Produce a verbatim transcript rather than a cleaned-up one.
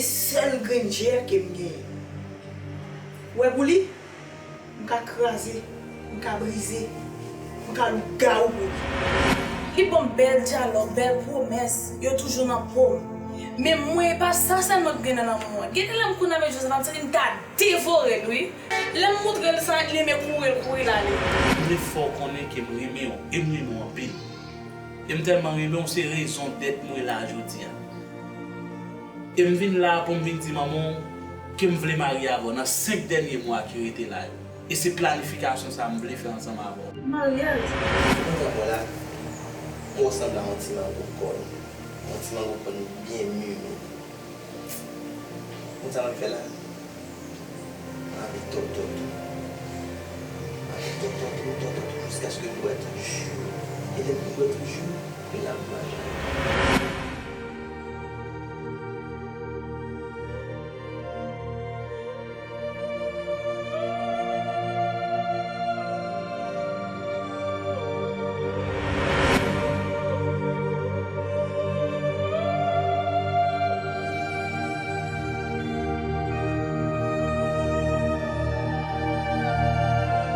Sèl grenn jè ke m genyen. Ou wè pou li, m ka kraze, m ka brize, m ka lougawou pou li. Li ban m bèl dyalòg, bèl pwomès, yo toujou nan po m. Men mwen, e pa sa sèlman k gen nan lanmou an. Gen de lè m konnen avèk Joseph, m ap santi m ta devore l, wi. Lè m montre l sa, li renmen kouri, l kouri l ale. M vle fè w konnen ke m renmen w, e m renmen w anpil. E m tèlman renmen w, se rezon dèt mwen la jodi a. E m vin la pou m vin di manman w ke m vle marye avè w nan senk dènye mwa ki rete la yo. E se planifikasyon sa a m vle fè ansanm avè w. Maryaj. Ou konn sa m wè la? M wè w sanble a yon ti mango kòn. Yon ti mango kòn byen mimi. Ou konn sa m ap fè la? M ap tòtò tou. M ap tòtò tou, tòtò tou, jiskaske m bwè toujou. E lè m fin bwè toujou, e la m mache.